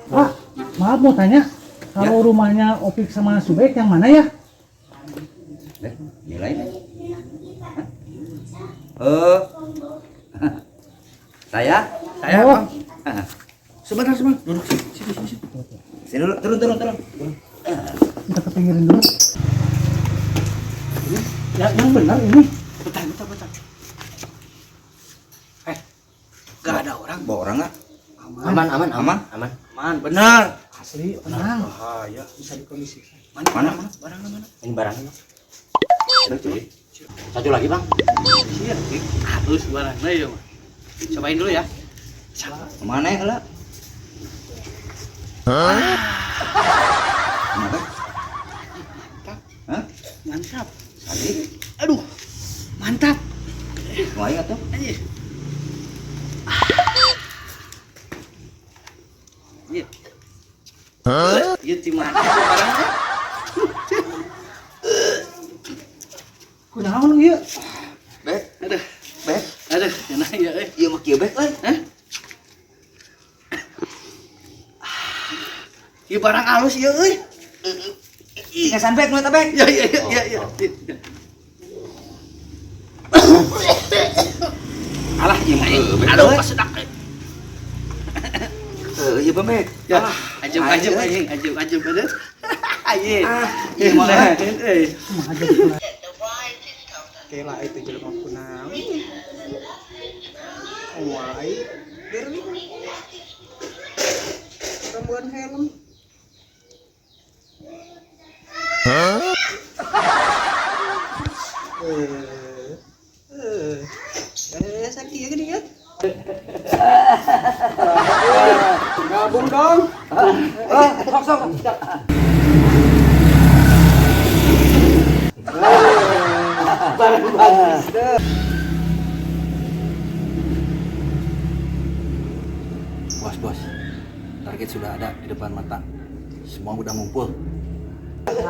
Pak, maaf mau tanya, kalau rumahnya Opik sama Subek yang mana ya? Nilai nih. Saya? Saya, Oh. Bang. Sebentar, sebentar. Duduk sini, sini, sini. Sini dulu, turun, turun, turun. Kita ke pinggirin dulu. Ya, yang benar ini. Bentar, bentar, bentar. Gak ada orang. Bawa orang nggak? Aman. Aman, aman, Aman? aman. Aman, benar. Asli, tenang. Bahaya. Bisa dikondisikan. Mana, Mana? mana, barangnya mana? Ini barangnya, Bang. Betul. Satu lagi, Bang. Iya, halus barangnya ya, Bang. Cobain dulu ya. Kemana ya, lah? Kenapa? Mantap. Hah? Mantap. Sakit? Aduh, mantap. Mau aing atuh? Anjir. Iya. Iya, di mana barangnya? Kunaon ieu? Bek, Aduh, bek. aduh, enak ya, eh. Ieu mah kieu bek euy. Hah? Ieu barang halus ieu euy. Ngesan bek nu eta bek. Ya ya ya ya ya. Alah ieu mah heueuh bek. Aduh, kesedak. Heueuh ieu mah bek. Ya, Alah, ajeb aing ajeb euy. anjing, ajeb ajeb aduh. Anjing. Ah, ieu mah euy. Eh, Kumaha jadi pula. Kela itu jelema kunaon. Wai, berwi. Rambuan helm. Sakit ya gini ya. Gabung dong. Sok sok. Barang bagus. Bos, bos. Target sudah ada di depan mata. Semua udah ngumpul. Aduh.